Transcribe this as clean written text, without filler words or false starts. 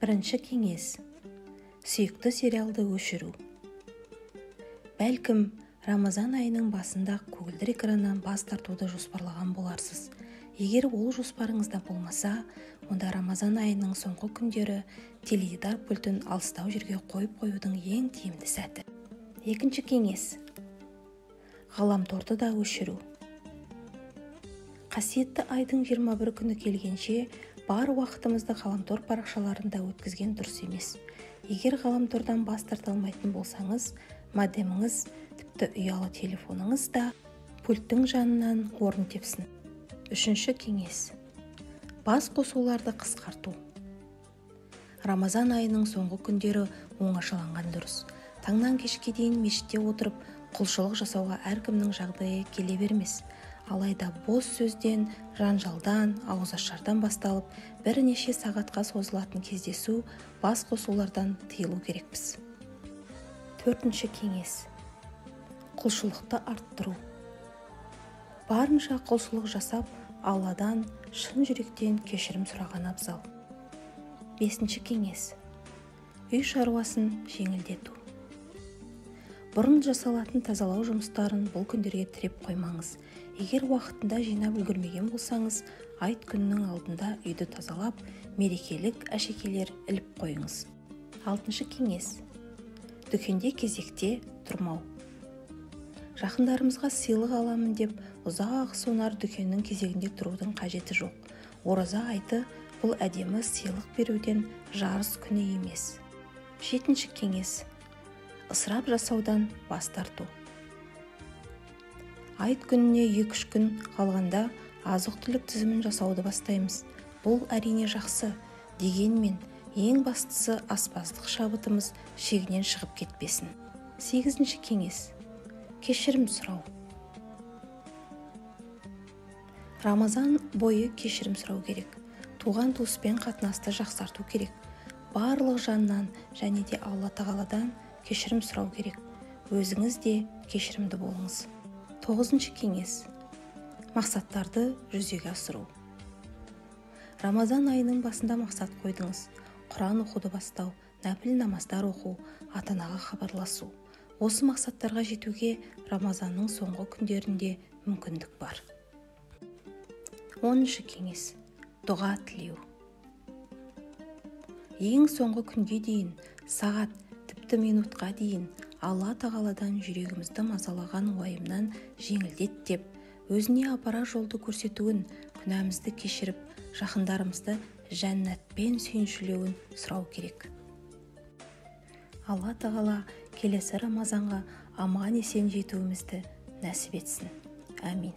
Бірінші кеңес. Сүйікті сериалды өшіру. Бәлкім, Рамазан айының басында көгілдір экраннан бас тартуды жоспарлаған боларсыз. Егер ол жоспарыңызда болмаса, онда Рамазан айының соңғы күндері теледидар пультін алыстау жерге қойып қоюдың ең тиімді сәті. Екінші кеңес. Ғаламторды да өшіру. Қасиетті айдың 21 күні келгенше бар уақытымызды ғаламтор парақшаларында өткізген дұрыс емес. Егер ғаламтордан бас тарта алмайтын болсаңыз, модеміңіз, тіпті ұялы телефоныңыз да пульттің жанынан орын тепсін. Үшінші кеңес. Бас қосуларды қысқарту. Рамазан айының соңғы күндері оңашаланған дұрыс. Таңнан кешке дейін мешітте отырып, құлшылық жасауға әркімнің жағдайы келе бермес. Алайда бос сөзден, жанжалдан, ауызашардан басталып, бірнеше сағатқа созылатын кездесу, бас қосулардан тыйылу керекпіз. Төртінші кеңес. Құлшылықты арттыру. Барынша құлшылық жасап, Алладан шын жүректен кешірім сұраған абзал. Бесінші кеңес. Үй шаруасын жеңілдету. Бұрын жасалатын тазалау жұмыстарын бұл күндерге тіреп қоймаңыз. Егер уақытында жинап үлгермеген болсаңыз, айт күнінің алдында үйді тазалап, мерекелік әшекейлер іліп қойыңыз. Алтыншы кеңес. Дүкенде кезекте тұрмау. Жақындарымызға сыйлық аламын деп ұзақ сонар дүкеннің кезегінде тұрудың қажеті жоқ. Ораза айты бұл әдемі сыйлық беруден жарыс күні емес. Жетінші кеңес. Ысырап жасаудан бас тарту. Айт күніне 2-3 күн қалғанда азық-түлік тізімін жасауды бастаймыз. Бұл әрине жақсы, дегенмен ең бастысы аспаздық шабытымыз шегінен шығып кетпесін. Сегізінші кеңес. Кешірім сұрау. Рамазан бойы кешірім сұрау керек. Туған туыспен қатынасты жақсарту керек. Барлық жаннан және де Алла тағаладан кешірім сұрау керек. Өзіңіз де кешірімді болыңыз. Тоғызыншы кеңес. Мақсаттарды жүзеге асыру. Рамазан айының басында мақсат қойдыңыз. Құран оқуды бастау, нәпіл намаздар оқу, ата-анаға хабарласу. Осы мақсаттарға жетуге Рамазанның соңғы күндерінде мүмкіндік бар. Оныншы кеңес. Дұға тілеу. Ең соңғы күнге дейін, сағат, тіпті минутқа дейін Алла тағаладан жүрегімізді мазалаған уайымнан жеңілдет деп, өзіне апарар жолды көрсетуін, күнәмізді кешіріп, жақындарымызды жәннатпен сүйіншілеуін сұрау керек. Алла тағала келесі Рамазанға аман-есен жетуімізді нәсіп етсін. Әмин.